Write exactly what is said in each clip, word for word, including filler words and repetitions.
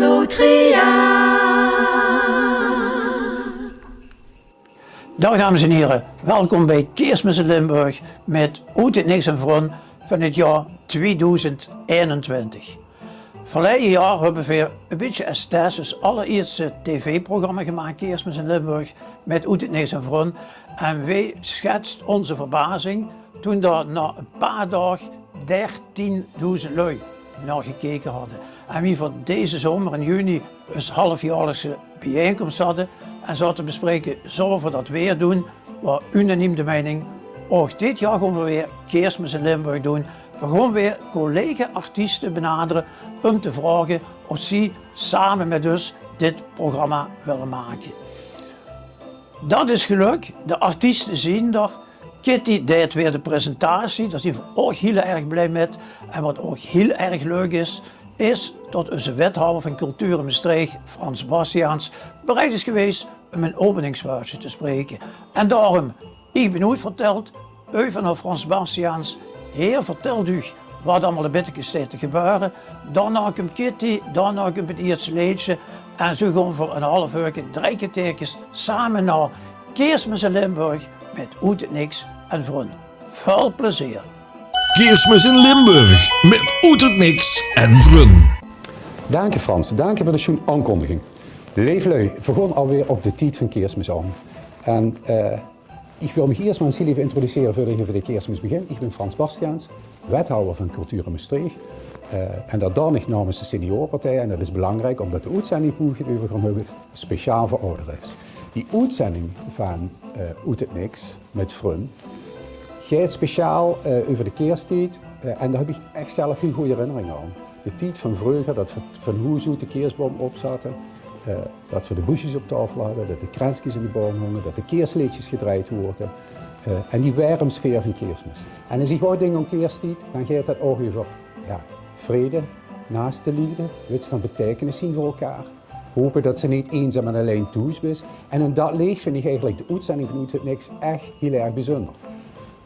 Nutria. Daag dames en hiere, welkom bie Keersmis in Limburg mit Oet 't Niks en Vrun van 't jaor twiedoezend einentwintig. Verleie jaor höbbe veer e bietje es tès us allerierste tv-programma gemaak, Keersmis in Limburg, mit Oet 't Niks en Vrun. En wee sjets ózze verbazing toen dao nao e paar daag dertiendoezend lui nao gekeke hadde. En wie veer deze zomer in juni us halfjaorlikse biejeinkoms hadde en zaote te bespreke, zólle veer dat weer doon, waor unaniem de meining: ouch dit jaor gaon veer weer Keersmis in Limburg doon. Veer gaon weer collega-artieste benadere um te vraoge of zie same mit us dit programma wille make. Dat is gelök, de artieste zien d'r. Kitty deit weer de presentatie, dao zien veer ouch hiel erg blij mit. En wat ouch hiel erg leuk is, is dat usse wethawwer van cultuur in Mestreech, Frans Bastiaans, bereid is gewees um e openingswäördsje te spreke. En daorum, iech bin oetvertèld, euver nao Frans Bastiaans. Heer vertèlt uuch wat allemaol e bitteke steit te gebäöre. Daonao kump Kitty, daonao kump 't ierste leedsje. En zoe gaon veer e haaf uurke, drei kerteerkes same nao Keersmis in Limburg mit Oet 't Niks en Vrun. Väöl plezeer. Keersmis in Limburg mit Oet 't Niks en Vrun. Daank, Frans. Daank veur de sjoen aonkondiging. Leef lui, veer gaon alweer op de tied van Keersmis aon. En, eh, iech wèl miech iers mer ins hiel eve introducere veurdat iech euver de Keersmis begin. Iech bin Frans Bastiaans, wethawwer van cultuur in Mestreech. Eh, en dat doon iech naomens de Seniorepartij. En dat is belaankriek umtot de oetzending boe iech 't euver gaon höbbe speciaal veur aodere is. Die oetzending van, eh, Oet 't Niks mit Vrun geit speciaal, eh, euver de keerstied. Eh, en dao höb iech ech zelf hiel gooj herinneringe aon. De tied van vreuger, dat veer van hoes oet de keersboum opzaote. Eh, dat veer de boesjes op taofel hadde, dat de krenskes in de boum hónge, dat de keersleedsjes gedrejd woorte. Eh, en die werm sfeer van Keersmis. En es iech ouch dink aon keerstied, daan geit dat ouch euver, jao, vrede, naasteliefde, wits, van beteikenis zien veur elkaar. Hope tot ste neet einzaam en allein thoes bis. En in dat leech vind iech eigelek de oetzending van Oet 't Niks ech hiel erg bezunder.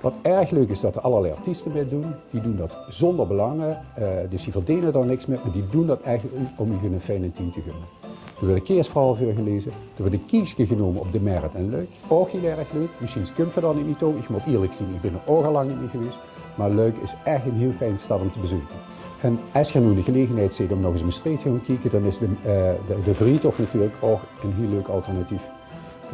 Wat erg leuk is, tot d'r allerlei artieste mitdoen. Die doen dat zoonder belange, eh, dus die verdene dao niks mit, meh die doen dat ech um uuch 'ne fijne tied te gunne. D'r weurt e keersverhaol veurgeleze, d'r weurt e kiekske genome op de Merret in Luik. Ouch hiel erg leuk. Mesjiens kump geer dao neet mie touw. Iech moot ierlek zien, iech bin d'r ouch al laank neet mie gewees. Meh Luik is ech 'n hiel fijn stad um te bezeuke. En es geer noe in de gelegenheid zeet um nog ins Mestreech te goon kieke, daan is de, eh, de, de Vriethof natuurlek ouch 'n hiel leuk alternatief.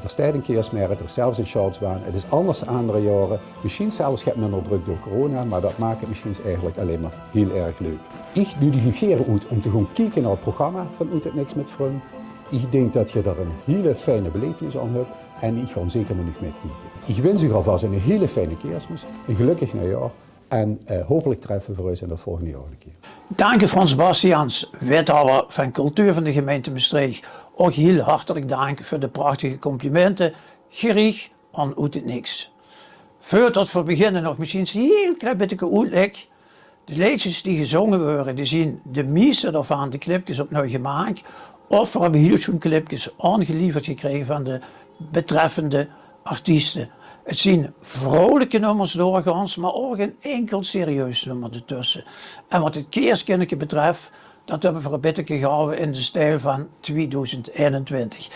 D'r steit 'n keersmerret, d'r is zelfs 'n sjaatsbaan. 't Is anders es aander jaore. Mesjiens zelfs get minder drök door corona, meh dat maak 't mesjiens eigelek allein mer hiel erg leuk. Iech nuuedig uuch gaer oet um te goon kieke nao 't programma van Oet 't Niks mit Vrun. Iech dink tot geer d'r 'n hiel fijne beleefnis aon höb en iech gaon zeker mit uuch mitkieke. Iech wins uuch alvas 'n hiel fijne Keersmis, e gelökkeg nuijaor en, eh, hopelek treffe veer us in 't volgende jaor nog 'ne kier. Daank, Frans Bastiaans, wethawwer van cultuur van de gemeinte Mestreech. Ouch hiel hartelek daank veur de prachtige complimente, geriech aon Oet 't Niks. Veurtot veer beginne nog mesjiens e hiel klein bitteke oetlèk. De leedsjes die gezónge weure, die zien, de mieste daovaan, de clipkes opnui gemaak. Of veer höbbe hiel sjoen clipkes aongelieverd gekrege vaan de betreffende artieste. 't Zien vroleke nummers doorgaons, meh ouch 'n inkel serieus nummer d'rtösse. En wat 't keerskinneke betröf, dat höbbe veer e bitteke gehawwe in de stijl vaan twiedoezend einentwintig.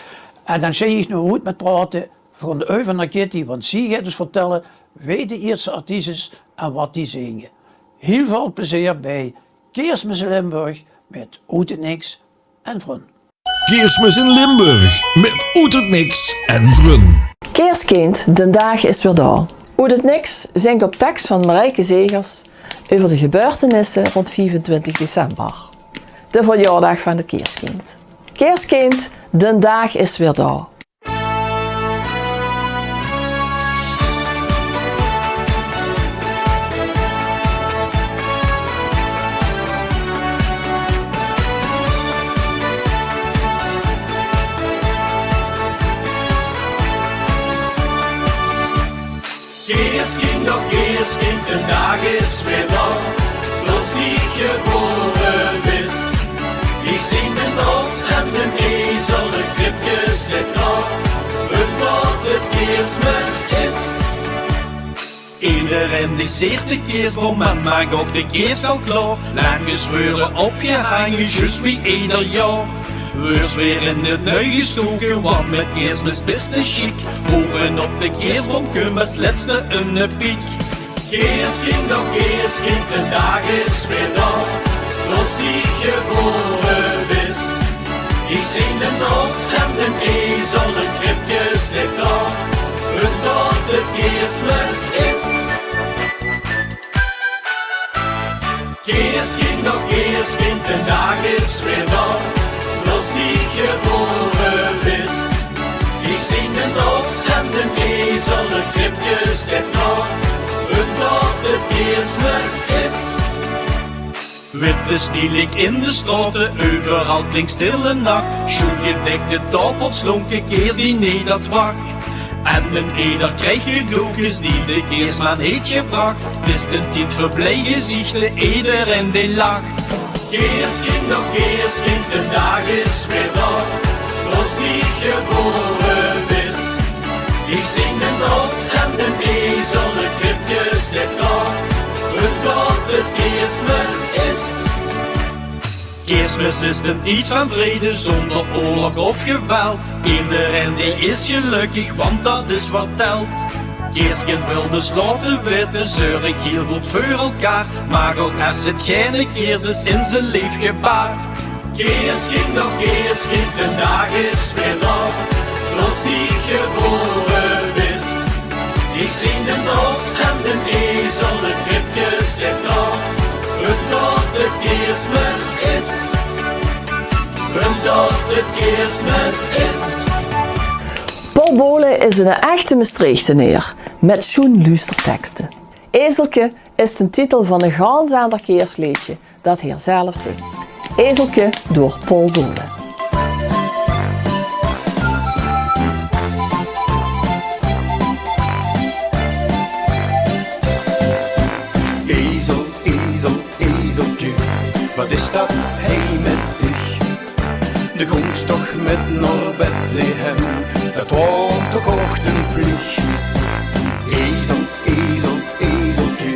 En daan sjei iech noe oet mèt praote, veer goon euver nao Kitty, want zie geit us vertèlle wee de ierste artiest is en wat die zinge. Hiel väöl plezeer bij Keersmis in Limburg mèt Oet 't Niks en Vrun. Keersmis in Limburg mèt Oet 't Niks en Vrun. Keerskind, d'n daag is weer dao. Oet 't Niks zingk op teks vaan Marijke Zegers euver de gebeurtenisse roond viefentwintig december, de verjaordaag vaan 't keerskind. Keerskind, d'n daag is weer dao. Keerskind, och keerskind, d'n daag is weer dao. Plots die gebore bis. Iech zien d'n os en d'n ezel, de kripkes ligke klaor. Umtot 't Keersmis is. In Rendeert de keersboum en maak ouch de keers al klaor. Lampjes weure opgehange, zjus wie eder jaor. Weurt weer in 't nuuj gestoke, want mit Keersmis bis te sjiek. Bovenop de keersboum kump es lètste 'n piek. Keerskind, o keerskind, vandaag is weer dao. Zoeas die gebore is. Ich zeen d'n os en d'n ezel, 't kribke steit klaor. Umtot 't Keersmis is. Keerskind, o keerskind, vandaag is weer dao. Zoeas die gebore is. Ich zeen d'n os en d'n ezel, 't kribke steit klaor. Umtot 't Keersmis is. Witte stielek in de straote, euveral klink Stille Nach. Sjoen gedekde taofels, slonke keersdiner dat wach. En 'nen eder krieg gedoekes die de keersman heet gebrach. 't Is d'n tied veur blij gezichte, ederein dee lach. Keerskind, o keerskind, vandaag is weer dao. Zoeas die gebore is. Ich zeen d'n os en d'n ezel, 't kribke steit klaor. Umtot 't Keersmis is. Keersmis is d'n tied van vrede, zónger oorlog of geweld. Ederein dee is gelökkig, want dat is wat telt. Keerskind wil dus laote witte: zörg hiel good veur elkaar. Maak ouch es 't geine keers is in zien leef gebaar. Keerskind, o keerskind, vandaag is weer dao. Zoeas die gebore is. Ich zeen d'n os en d'n ezel, 't kribke steit klaor. Umtot 't Keersmis is. Umtot 't Keersmis is. Paul Bole is 'ne echte Mestreechteneer mit sjoen luustertekste. Ezelke is d'n titel van e gans aander keersleedje dat heer zelf zingk. Ezelke door Paul Bole. Ezel, ezel, ezelke, wat is dat hei mit dich? De góngs toch mit nao Bethlehem, dat waor toch ouch dien plieg. Ezel, ezel, ezelke,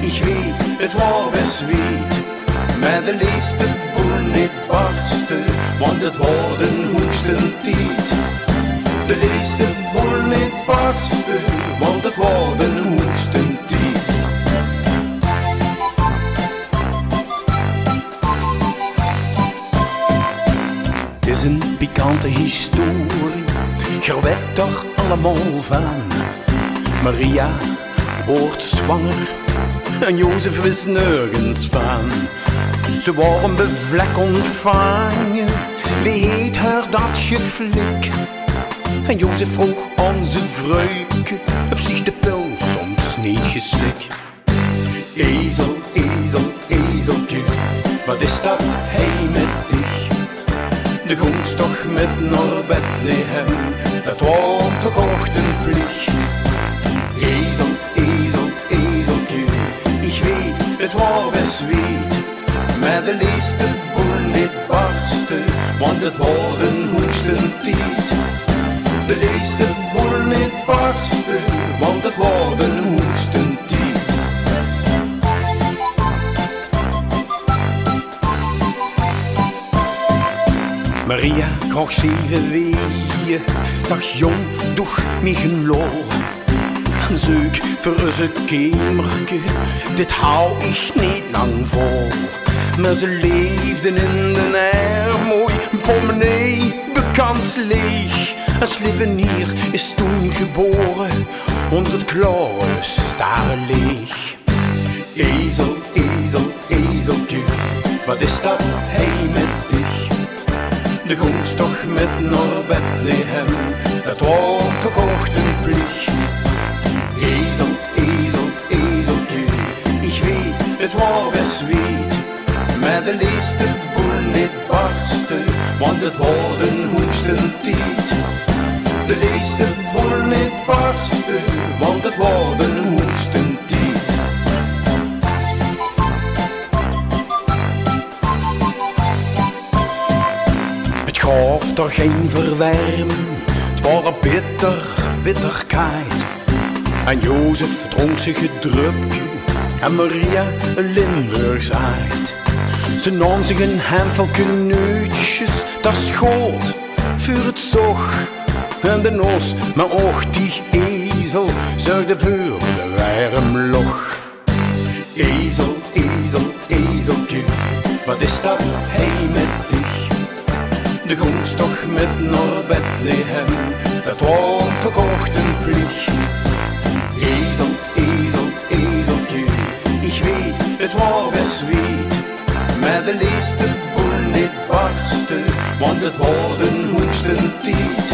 ich weet, 't waor bès wied, mer de lees de boel neet barste, want 't waor d'n hoegste tied. De lees de boel neet barste, want 't waor d'n hoegste tied. 't Is 'n pikante historie, geer wèt d'r allemaol van. Maria woort zwanger en Jozef wis nörges van. Ze waor bevlek óntvange, wie heet häör dat geflik? En Jozef vroog aan zie vruike: höbs dich de pil soms neet geslik? Ezel, ezel, ezelke, wat is dat hei mit dich? De góngs toch mit nao Bethlehem, dat waor toch ouch dien plieg. Ezel, ezel, ezelke, ich weet, 't waor bès wied, mer de lees de boel neet barste, want 't waor d'n hoegste tied. De lees de boel neet barste, want 't waor d'n hoegste tied. Maria kroog zeve weeë, zag: jóng, doeg mich 'n loor. Zeuk veur eus kemerke, dit haw ich neet lang vol. Mer ze leefde in d'n ermooj, portemonnee bekans leeg. Eus lieve neer is toen gebore, ónger 't klaore stareleech. Ezel, ezel, ezelke, wat is dat hei mit dich? De góngs toch mit nao Bethlehem, dat waor toch ouch dien plieg. Ezel, ezel, ezelke, ich weet, 't waor bès wied, mer de lees de boel neet barste, want 't waor d'n hoegste tied. De lees de boel neet barste, want 't waor d'n hoegste tied. 't Gaof d'r gein verwerming, 't waor bitter, bitter kaad. En Jozef dronk zich 't dröpke en Maria 'n Limburgs aait. Ze naom zich 'n haenvelke neutsjes, dat is good veur 't zog. En de noos, mer ouch die ezel, zörgde veur de werm log. Ezel, ezel, ezelke, wat is dat hei mit dich? De góngs toch mit nao Bethlehem, dat waor toch ouch dien plich. Ezel, ezel, ezelke, ich weet, 't waor bès wied, mer de lees de boel neet barste, want 't waor d'n hoegsten tied.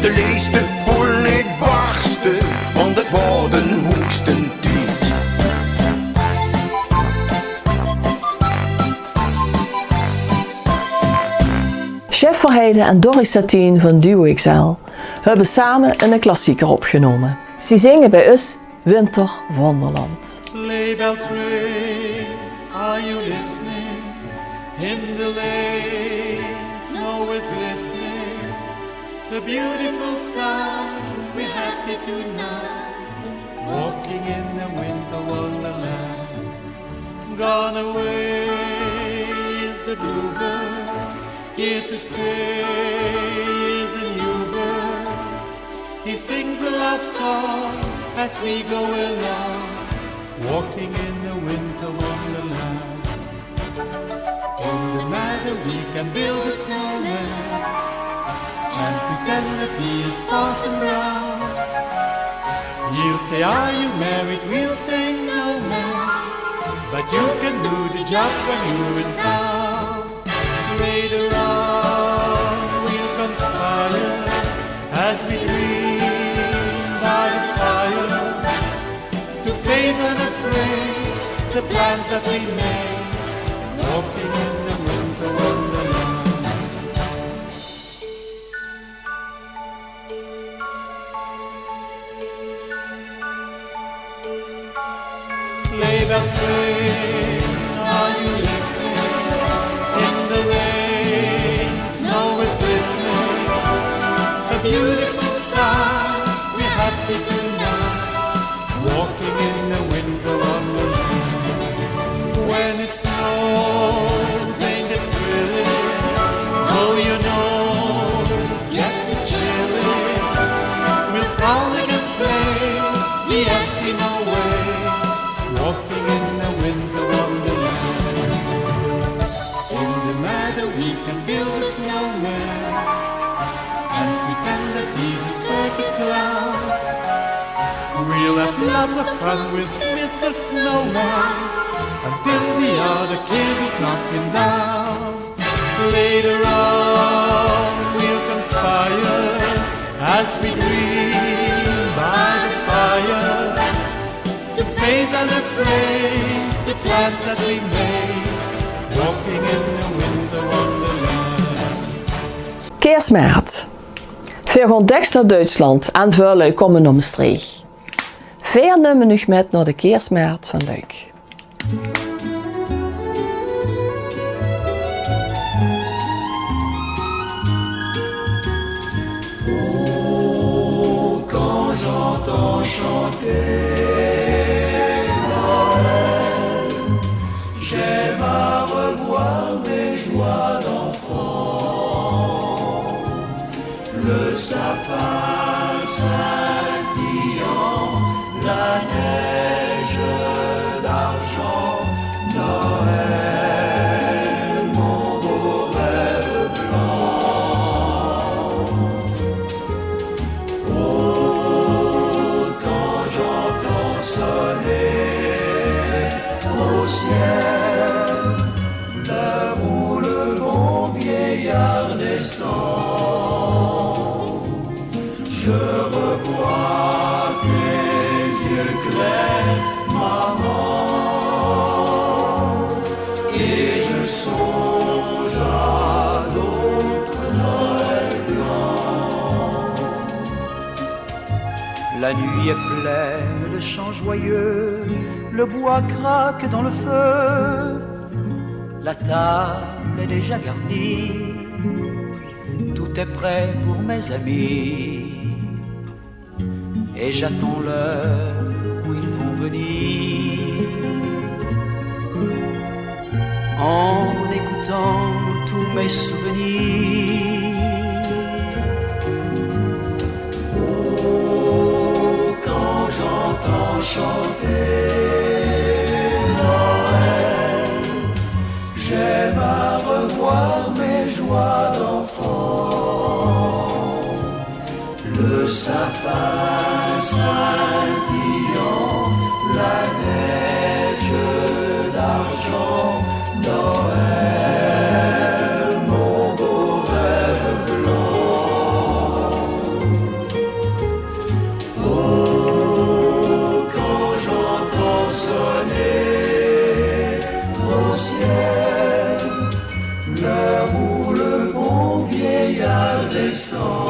De lees de boel neet barste, want 't waor d'n hoegsten tied. Sjef Verheiden en Doris Satien van Duo X L höbbe same 'ne klassieker opgenómme. Ze zinge bij us Winterwonderland. Sleigh bells ring, are you listening? In the lane, snow is glistening. A beautiful sight, we're happy tonight. Walking in the winter wonderland. Gone away is the bluebird. Here to stay is a new bird. He sings a love song as we go along, walking in a winter wonderland. In the meadow we can build a snowman and pretend that he is Parson Brown. He'll say, "Are you married?" We'll say, "No, man." But you can do the job when you're in town. Later on, we'll conspire as we dream by the fire to face unafraid the plans that we made, walking in the winter wonderland. Sleigh bells ring, are you listening? In the lane, snow is glistening. A beautiful sight, we're happy tonight, walking in the winter wonderland. When it snows, ain't it thrilling? Though your nose gets a chilling, we'll frolic and play the Eskimo way, walking in the winter wonderland. In the meadow we can build a snowman and pretend that he's a circus clown. We'll have lots of fun with Mister Snowman until the other kid is knocked him down. Later on, we'll conspire as we dream by the fire to face unafraid the plans that we made, walking in the winter wonderland. Keersmaert. Veer gaon dèks nao Duitsland en väöl lui kómme nao Mestreech. Veer numme uch mit nao de Keersmaert van Luik. Oh, quand j'entends chanter Noël, j'aime à revoir mes joies d'enfant. Le sapin scintillant, la neige d'argent, Noël, mon beau rêve blanc. Oh, quand j'entends sonner au ciel l'heure où le bon vieillard descend, je revois tes yeux clairs, maman, et je songe à d'autres Noëls blancs. La nuit est pleine de chants joyeux, le bois craque dans le feu, la table est déjà garnie, tout est prêt pour mes amis. Et j'attends l'heure où ils vont venir, en écoutant tous mes souvenirs. Oh, quand j'entends chanter Noël, j'aime à revoir mes joies d'enfant. Le sapin scintillant, la neige d'argent, Noël, mon beau rêve blanc. Oh, quand j'entends sonner au ciel l'heure où le bon vieillard descend,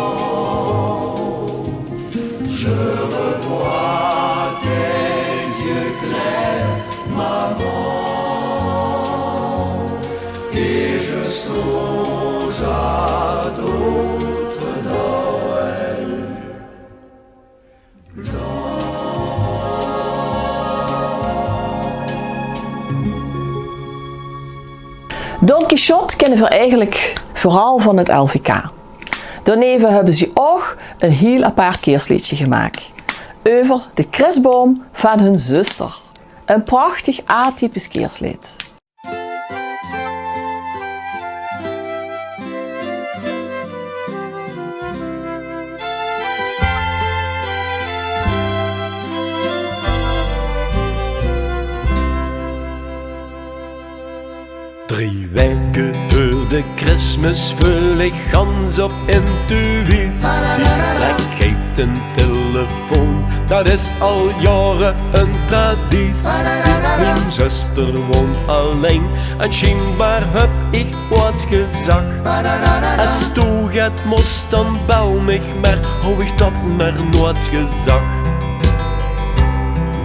je revois tes yeux clairs, maman, et je songe à d'autres Noëls. Don Quichotte kènne veer eigelik veural van 't L V K. Daoneve höbbe ze ouch e hiel apaart keersleedje gemaak. Euver de krisboum van hun zuster. E prachtig atypisch keersleed. Drie waeke veur de Christmas veul ich gans op intuïtie. Trèk ich de telefoon, dat is al jaore 'n traditie. Mien zuster woont allein en sjienbaar höb ich waat gezag. Es doe get mós, dan bel mich mer, hou ich dat mer noeats gezag.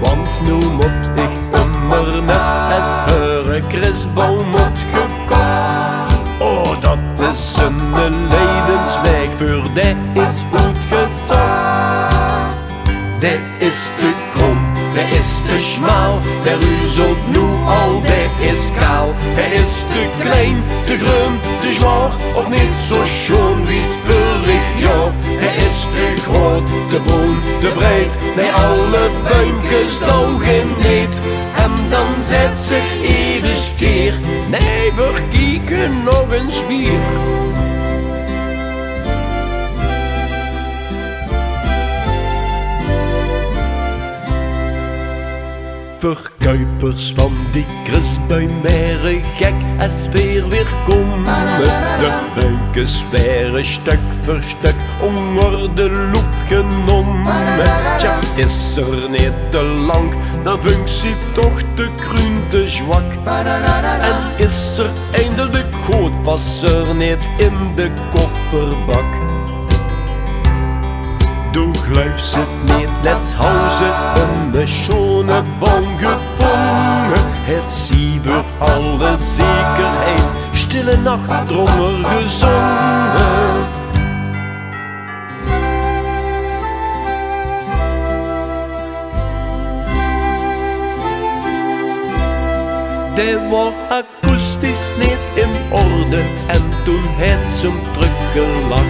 Want noe mót ich ummer mit es häöre krisboum mót gekoch. O, dat is 'ne lijdenswaeg, veur dae is oetgezóch. Dae is te krom, dae is te sjmaal, dae ruzelt noe al, dae is kaal. Hae is te klein, te greun, te zwaor, ouch neet zoe sjoon wie 't veurig jaor. Hae is te groot, te broen, te breid, nae, alle buimkes douge neet. En dan zaet ze eder kier: nae, veer kieke nog ins wier. Verkuipers van die krisbuim waere gek es veer weer kómme. De buimkes waere stök veur stök ónger de loep genómme. Tja, is 'r neet te lank, dan vung ze toch te kruun, te zwak. En is 'r eindelik good, pas 'r neet in de kofferbak. Doe gluifs 't neet, lets hauw ze 'ne sjoene boum gevónge. Haet zie veur alle zekerheid Stille Nacht drónger gezónge. Dae waor akoestisch neet in orde en toen haet ze 'm trökgelag.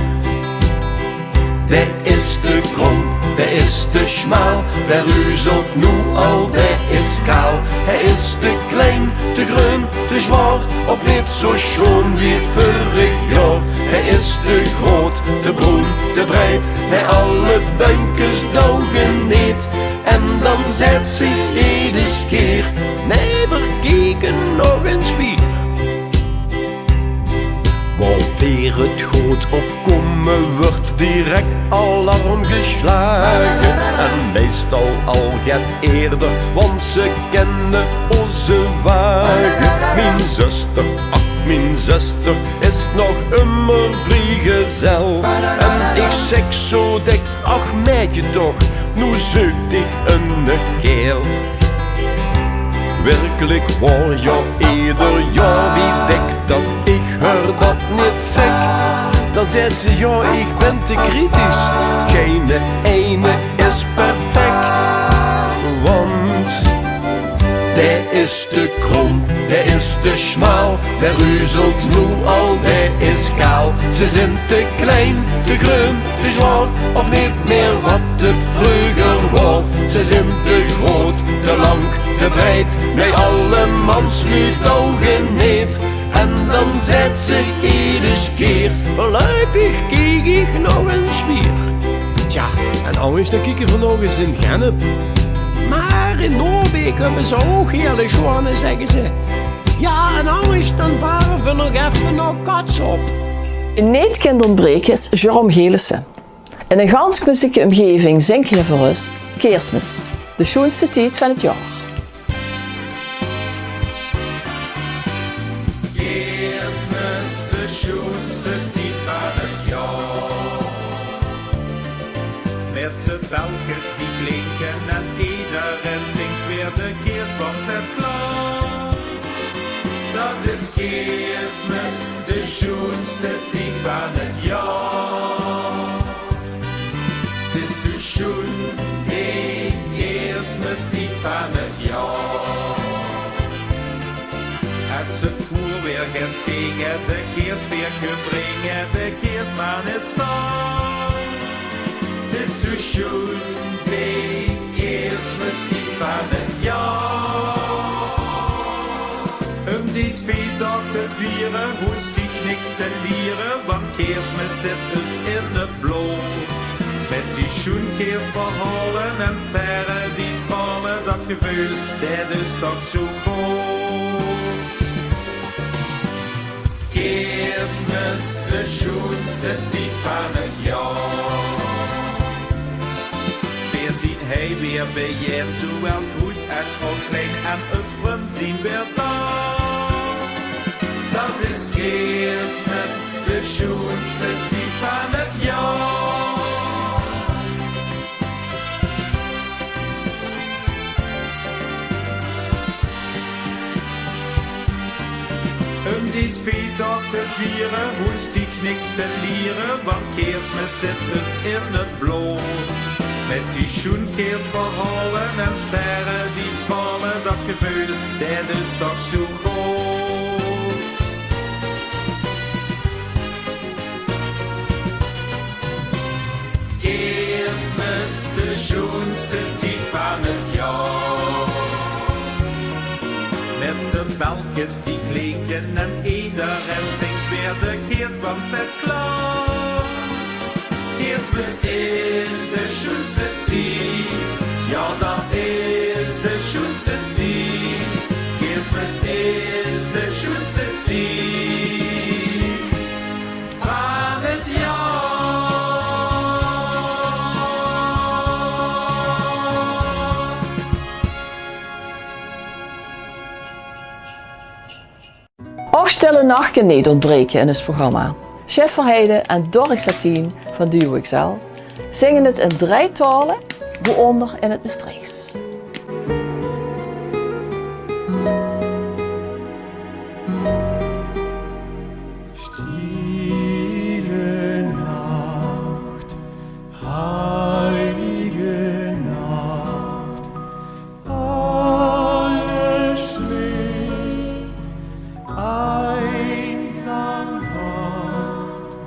Dae is te krom, dae is te sjmaal, dae ruzelt noe al, dae is kaal. Hae is te klein, te greun, te zwaor, of neet zoe sjoon wie 't veurig jaor. Hae is te groot, te broen, te breid, nae, alle buimkes douge neet. En dan zaet ze eder kier: nae, veer kieke nog ins wier. Wao veer 't good op kómme, wuuert direk alarm geslage. En meistal al get eerder, want ze kènne ózze wage. Mien zuster, ach, mien zuster, is nog ummer vriegezel. En ich zèk zoe dèk: ach, maedje toch, noe zeuk dich 'ne kael. Wirkelik waor, jao, eder jaor, wie dèk dat ich häör dat neet zèk, dan zaet ze: jao, ich bön te kritisch. Geine eine is perfect, want dae is te krom, dae is te smaal, dae ruzelt noe al, dae is kaal. Ze zeen te klein, te greun, te zwaor, of neet mieë wat 't vreuger waor. Ze zeen te groot, te lank, te breid, nae, allemans noe ouge neet. En dan zaet ze eder kier: "Veurluipig kiek ich nog ins wieër." Tja, en angesj dan kieke veer nog ins in Gennep. Mer in Noorbeek höbbe ze ouch hiel sjoon, zègke ze. Jao, en angesj dan vare veer nog effe nao Katsop. Neet kint óntbreke is Jérôme Gelissen. In ein gans knoezige ómgeving zingk hae veur ós Keersmis, de sjoenste tied van 't jaor. Keersmis, de sjoenste tied van 't jaor. Mit de belkes die klinke en ederein zingk weer: "De keersbam steit klaor." Dat is Keersmis, de sjoenste tied van 't jaor. 't Is zoe sjoen, de Keersmistied van 't jaor. Es 't koer weer geit zinge, de keersbeer kump bringe, de keersman is dao. 't Is zoe sjoen, de Keersmistied van 't jaor. Um dees fiesdaag te viere, hoofs dich niks te liere, want Keersmis zit ós in 't blood. Mit die sjoen keersverhaole en sterrediesbame, dat geveul, dat is toch zoe good. Keersmis, de sjoenste tied van 't jaor. Veer zien hei weer bejein, zoewel groet es ouch klein, en ós vrun zien weer dao. Dat is Keersmis, de sjoenste tied van 't jaor. Um dees fiesdaag te viere, hoofs dich niks te liere, want Keersmis zit ós in 't blood. Mit die sjoen keersverhaole en sterrediesbame, dat geveul, dat is toch zoe good. Keersmis, de sjoenste tied van 't jaor. Mit de belkes die klinke en ederein zingk weer: de keersbam steit klaor. Keersmis is de sjoenste tied, jao, dat is de sjoenste tied. Keersmis is de sjoenste tied van 't jaor. Ouch Stille Nach kin neet óntbreke in ós programma. Sjef Verheiden en Doris Satien van Duo X L zinge 't in drei taole, woeónder in 't Mestreechs. Stille Nacht, heilige Nacht, alles schläft, einsam wacht,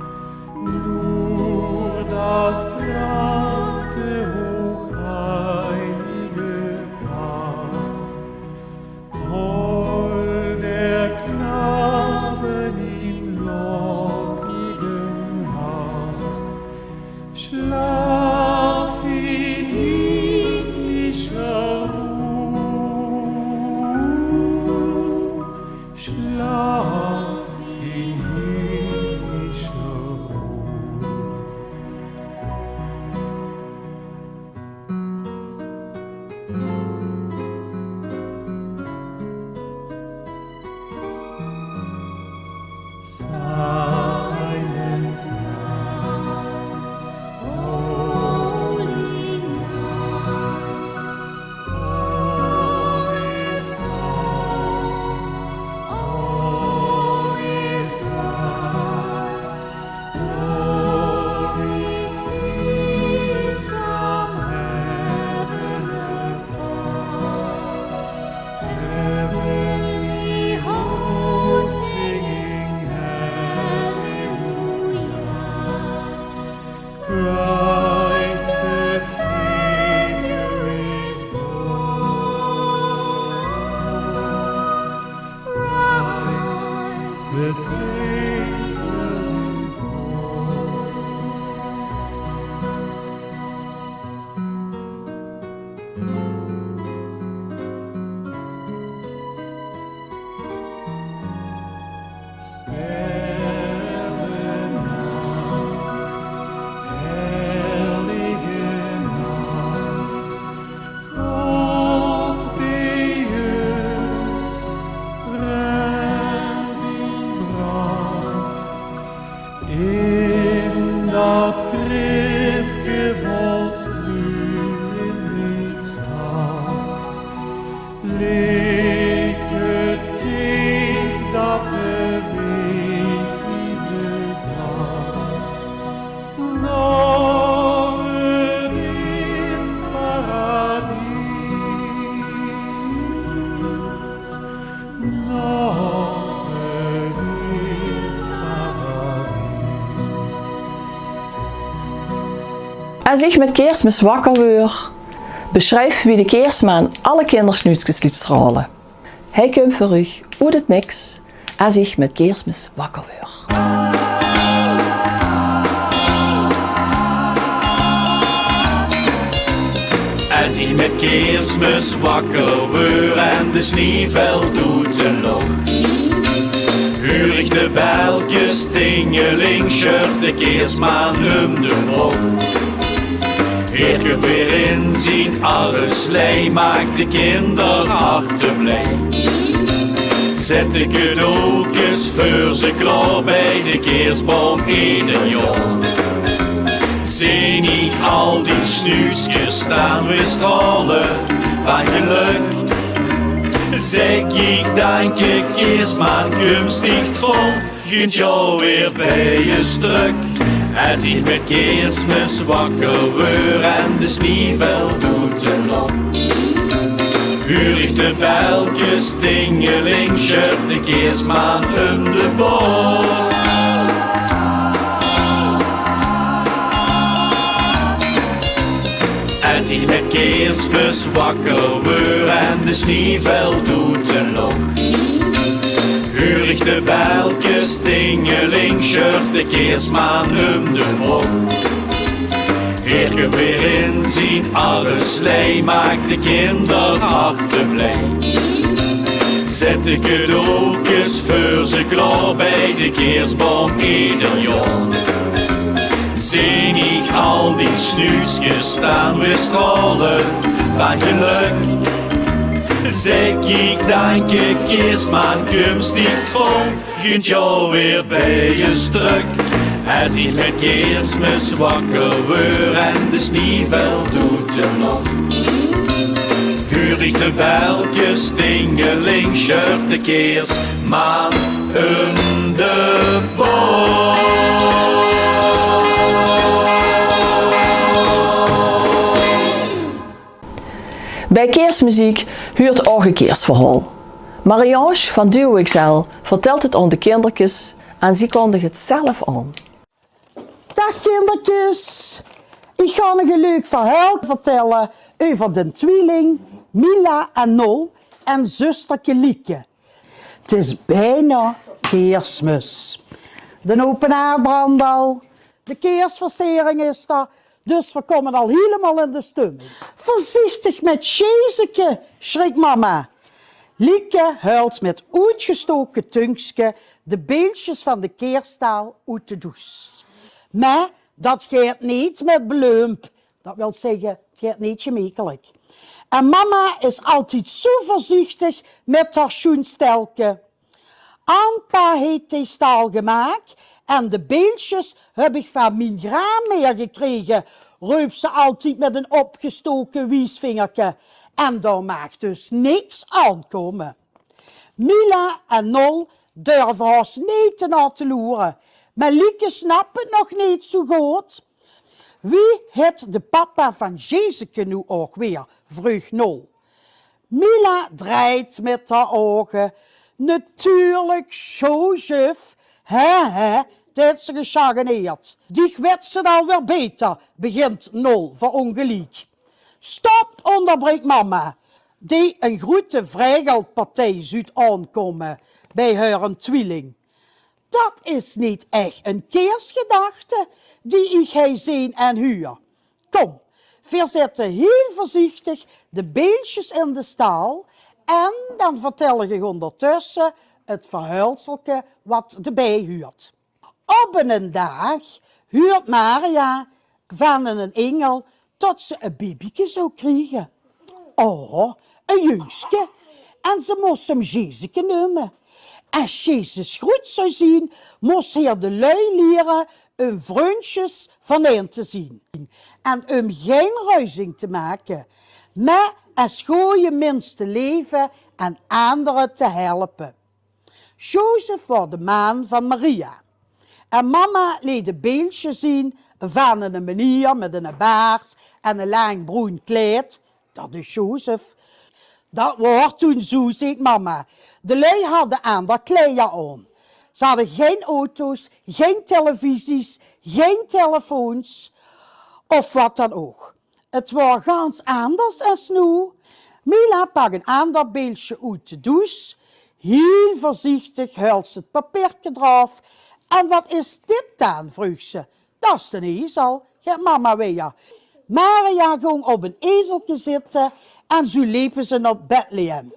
nur das traute, hochheilige Paar. Hol der Knaben im Lockigewand, In dat kribke vónj struwelingstaal leek 't kind dat de weeg wiezen zal. Nao 't paradies. Es ich mit Keersmis wakker weur, besjrief wie de Keersmaan alle kindersnuutskes liet straole. Hae kump veur uch oet 't niks, Es ich mit Keersmis wakker weur. Es ich mit Keersmis wakker weur en de snie vèlt oet de lóch, huur ich de belkes tingeling, sjörp de Keersmaan um de bóg. Heer kump weer in zien arreslee, maak de kinderharte blij. Zèt de cadeaukes veur ze klaor bij de keersboum eder jaor. Zeen ich al die snuutskes staon weer straole van gelök. Zègk ich: dank dich, Keersmaan, kums dich vol gunt jaor weer bij us trök. Es ich mit Keersmis wakker weur en de snie vèlt oet de lóch, huur ich de belkes tingeling, sjörp de Keersmaan um de bóg. Es ich mit Keersmis wakker weur en de snie vèlt oet de lóch, huur ich de belkes tingeling, sjörp de Keersmaan um de bóg. Heer kump weer in zien arreslee, maak de kinderharte blij. Zèt de cadeaukes veur ze klaor bij de keersboum eder jaor. Zeen ich al die snuutskes staon weer straole van gelök. Zègk ich: dank dich, Keersmaan, kums dich vol gunt jaor weer bij us trök. Es ich mit Keersmis wakker weur en de snie vèlt oet de lóch, huur ich de belkes tingeling, sjörp de Keersmaan um de bóg. Bij keersmeziek huurt ouch e keersverhaol. Marie-Ange van Duo X L vertèlt 't aon de kinderkes en zie kondig 't zelf aon. Daag kinderkes, ich gaon uch e leuk verhaol vertèlle euver de twieling Mila en Nol en zusterke Lieke. 't Is bijna Keersmis. D'n open haard brandj al, de keersversering is d'r, dus veer kómme al hielemaol in de stumming. Veurzichtig mit Sjeezeke, sjrik mama. Lieke haolt mit oetgestoke tungske de beeldsjes van de keersstaal oet de does. Mer dat geit neet mit belump. Dat wilt zègke, 't geit neet gemekkelik. En mama is altied zoe veurzichtig mit häör sjoen stelke. Anpa heet de staal gemaak en de beeldsjes höb ich van mien graammeer gekrege, reup ze altied mit 'n opgestoke wiesvingerke. En dao maag dus niks aon kómme. Mila en Nol dörve haos neet te nao te loere, mer Lieke snap 't nog neet zoe good. Wie hèt de papa van Sjeezeke noe ouch weer? Vreug Nol. Mila drejt mit häör ouge. Natuurlik Jozef. Hè, hè, deit ze gesjaggeneerd. Dich wèts 't alweer beter, begint Nol verongeliek. Stop, óngerbreek mama, die 'n groete vregelpartij zuut aonkómme bij häöre twieling. Dat is neet ech 'n keersgedachte die ich hei zeen en huur. Kóm, veer zètte hiel veurzichtig de beeldsjes in de staal en dan vertèl ich óngertösse 't verhaolselke wat d'rbij huurt. Op 'nen daag huurt Maria van 'nen ingel tot ze e bibieke zou kriege. O, e jungske. En ze mós 'm Sjeezeke neume. Es Jezus groet zou zien, mós heer de lui liere um vrundsjes vanein te zien en um gein ruzie te make, mer es gooje mins te leve en andere te helpe. Jozef waor de maan van Maria. En mama leet e beeldsje zien vaan 'ne meneer mèt 'ne baard en e laank broen kleid. Dat is Jozef. Dat waor toen zoe, zeet mama. De lui hadde aander kleier aon. Ze hadde gein auto's, gein televisies, gein telefoons of wat daan ouch. 't Waor gans aanders es noe. Mila pak 'n aander beeldsje oet de does. Hiel veurziechtig huilde ze 't papierke d'raof. En wat is dit daan, vreug ze. Dat is d'n ezel, geit mama wijer. Maria góng op 'n ezelke zitte en zoe lepe ze nao Bethlehem.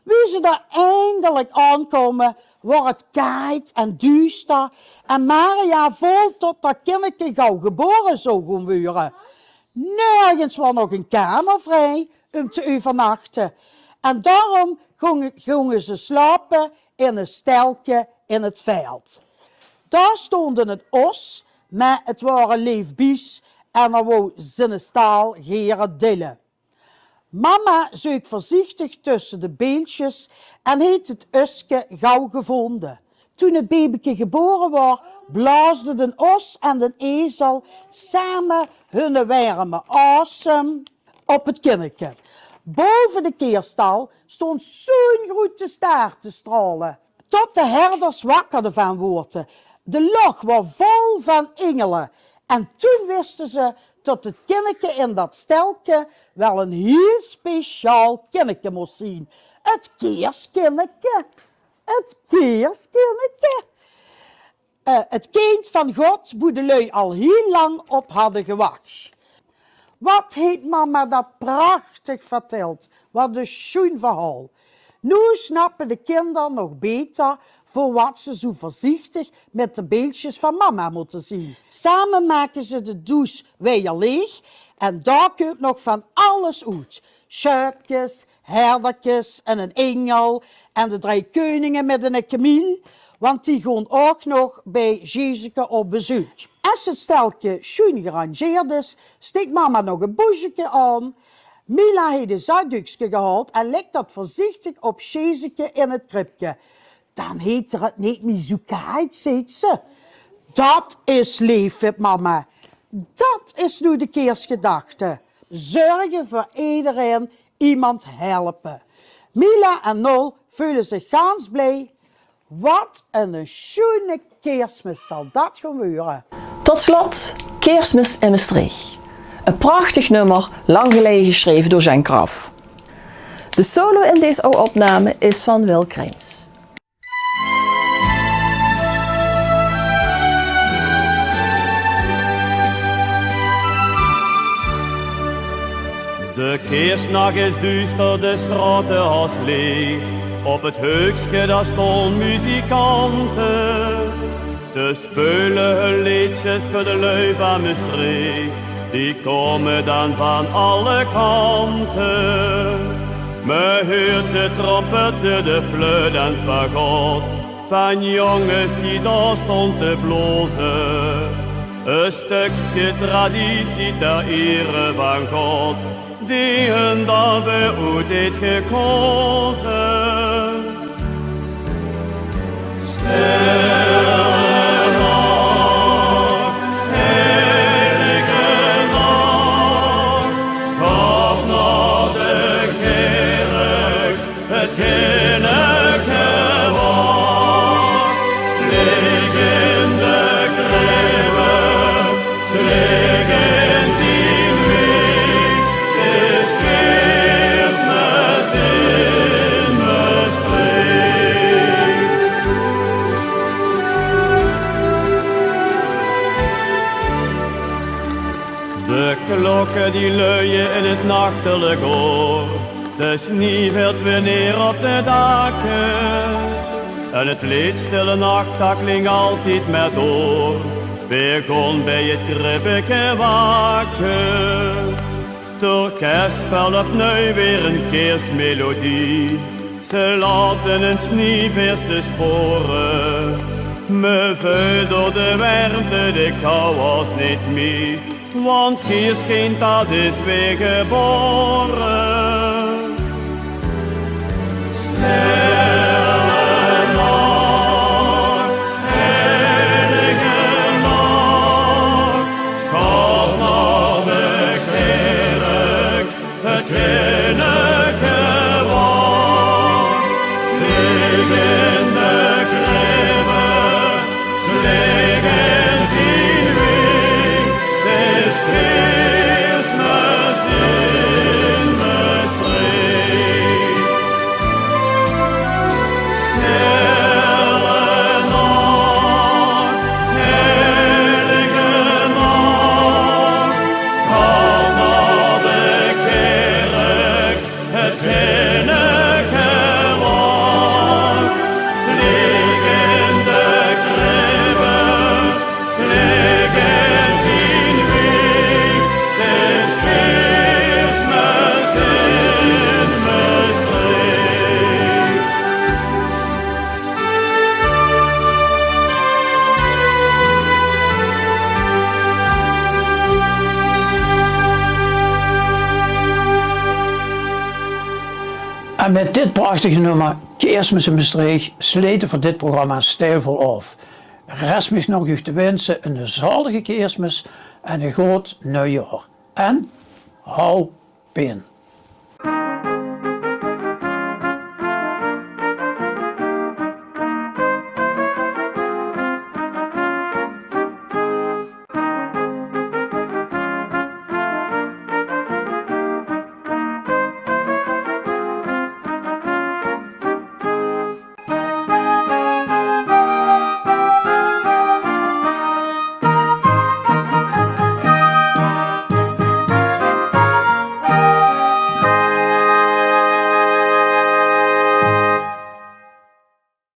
Wie ze dao eindelek aankoume, waor 't kaajd en duuster en Maria vool tot dat kinneke gauw gebore zou goon weure. Nörges waor nog 'n kamer vrij um te euvernachte. En daorum gónge, gónge ze slaope in e stelke in 't veld. Dao stoonde 'nen os, mer 't waor e leef bies en 'r wou ziene stal gere deile. Mama zeuk veurziechtig tösse de beeldsjes en heet 't uske gauw gevoonde. Toen 't bebeke gebore waor, blaosde d'n os en d'n ezel same hunne werme aosem op 't kinneke. Bove de keerstal stoond zoe'n groete staar te straole, tot de herders wakker devaan woorte. De loch waor vol vaan ingele. En toen wiste ze tot 't kinneke in dat stelke wel 'n hiel speciaal kinneke mós zien. 't Keerskinneke. 't Keerskinneke. Eh, 't kind vaan God, boe de lui al hiel laank op hadde gewach. Wat heet mama dat prachtig vertèld. Wat e sjoen verhaol. Noe snappe de kinder nog beter veur wat ze zoe veurziechtig mèt de beeldsjes vaan mama mótte zien. Same make ze de does wijer leeg en dao kump nog vaan alles oet. Sjeupkes, herderkes en 'nen ingel en de drei keuninge mèt 'ne kemiel, want die goon ouch nog bij Jezeke op bezeuk. Es 't stelke sjoen gerangeerd is, steek mama nog e boezjeke aon. Mila heet e zakdukske gehaold en lèk dat veurziechtig op Jezeke in 't kribke. Daan heet 'r 't neet mie zoe kaajd, zeet ze. Dat is leef, vin mama. Dat is noe de keersgedachte. Zörge veur ederein, iemes helpe. Mila en Nol veule ziech gans blij. Wat 'ne sjoene Keersmis zal dat goon weure. Tot slot, Keersmis in Mestreech. E prachtig nummer, laank geleie gesjreve door Sjeng Kraft. De solo in dees aw opname is vaan Wil Krins. De keersnach is duuster, de straote haos leeg. Op 't heukske dao stoon muzikante. Ze speule hun leedsjes veur de lui vaan Mestreech. Die koume daan vaan alle kante. Me huurt de trompette, de fluit en 't fagot. Vaan jonges die dao stoon te blaoze. E stökske traditie ter iere vaan God, dee hun daoveur oet heet gekaoze. Stille nacht, heilige nacht, kóm nao de kèrk, 't kinneke wacht. Ligk in de kribbe, ligk in zien wieg, is Keersmis in Mestreech. De klokke die luie in 't nachtelek oor. De snie vèlt weer neer op de dake. En 't leed Stille Nacht, dat klink altied mer door. Weer gaon bij 't kribbeke wake. 't Orkes spelt opnui weer 'n keersmelodie. Ze laote ins nie verse spore, me veult door de wermte de kouw as neet mie. Want Kieskind, dat is weer gebore. Stille nacht, heilige nacht, kom nao de kerk, het kinneke wacht, lik in de kribbe, lik in zien wiek, 't is Keersmis in Mestreech. Stille nacht, heilige nacht, kom nao de kerk, het kinneke wacht, lik in de kribbe, lik in zien wiek, 't is Keersmis in Mestreech. En mit dit prachtige nummer, Keersmis in Mestreech, slete v'r dit programma steilvol aof. Rest mich nog uch te winse 'n zalige Keersmis en e good nuuj jaor. En hou pien.